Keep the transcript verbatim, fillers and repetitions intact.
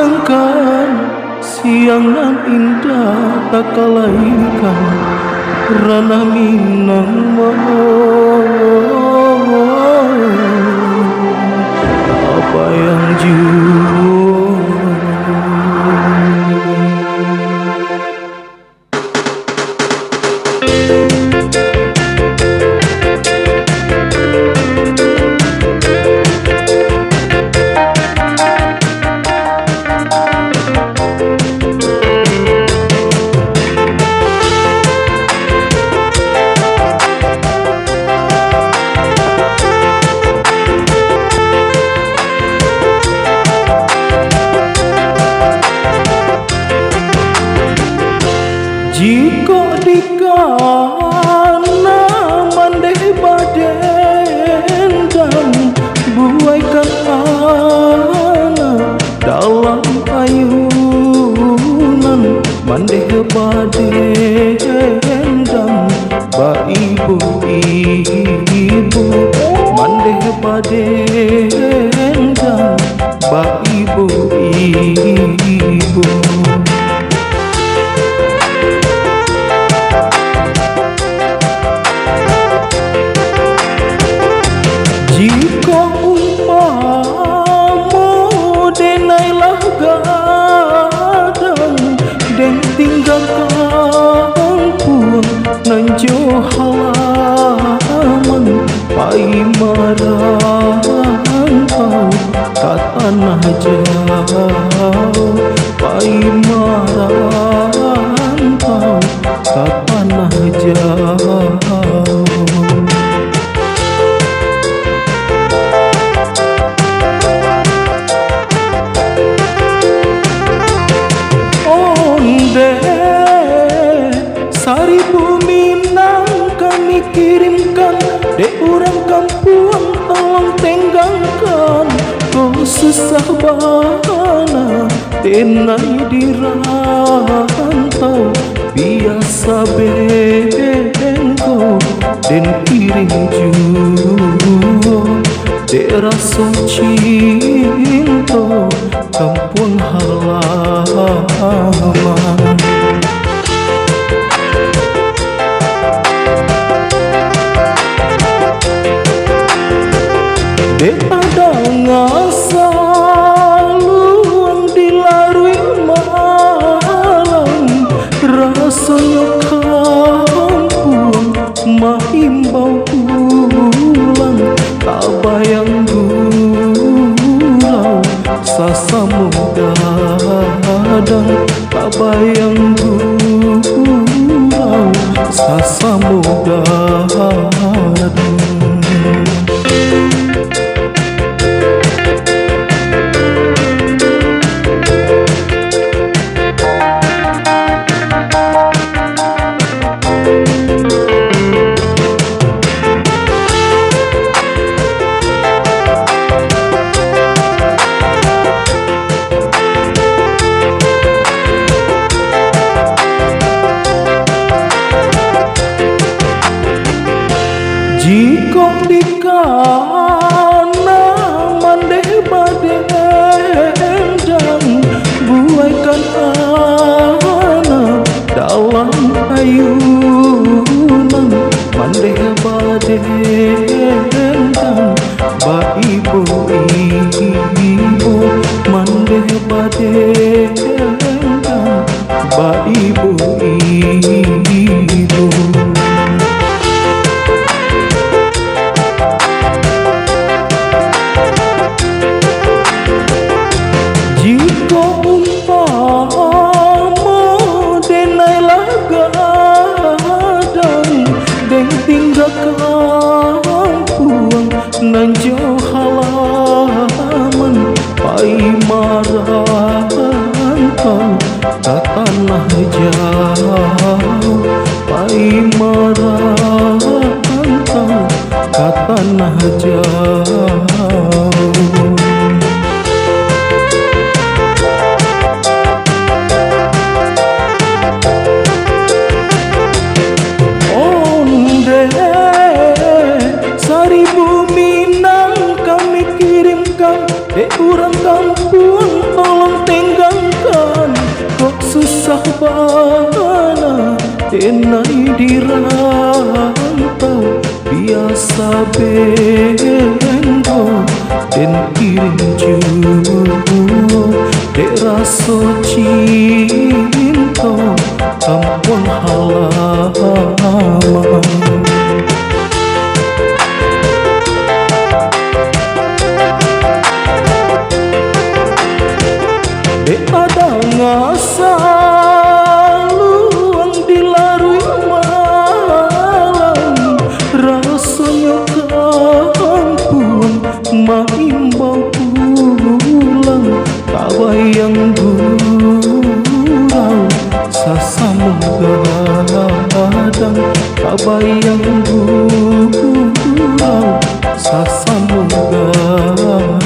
Bayangkan siang nan indah, tak kalaikan ranah Minang. Tabayang juo. Jikok dikana mandeh badendam, buaikan anak dalam ayunan, mandeh badendam baibo-ibo, mandeh badendam baibo-ibo. Jikok umpamo denai lah gadang, den tingga kampuang nan jo halaman, pai marantau ka tanah jauah, pai marantau ka tanah jauah. Ondeh, saribu Minang kami kirimkan, dek urang kampuang tolong tenggangkan, ko susah bana denai di rantau, biasa bengko den kirim juo, dek raso cinto kampuang halaman. Dek tadanga saluang di laruik malam, rasonyo kampuang maimbau pulang, tabayang gurau sasamo gadang, tabayang gurau sasamo gadang. Jikok dikana mandeh badendam, buaikan anak dalam ayunan, mandeh badendam baibo-ibo, mandeh badendam baibo-ibo. Jikok umpamo denai lah gadang, den tingga kampuang nan jo halaman, pai marantau ka tanah jauah, pai marantau ka tanah jauah. Ondeh, saribu Minang kami kirimkan, dek urang kampuang tolong tengok. Antau biasa benggo den iring juo, dek raso cinto kampuang halaman. Dek adang asa luang di laruik malam, rasonyo kampuang maimbau pulang. Tabayang gurau sasamo gadang, tabayang gurau sasamo gadang.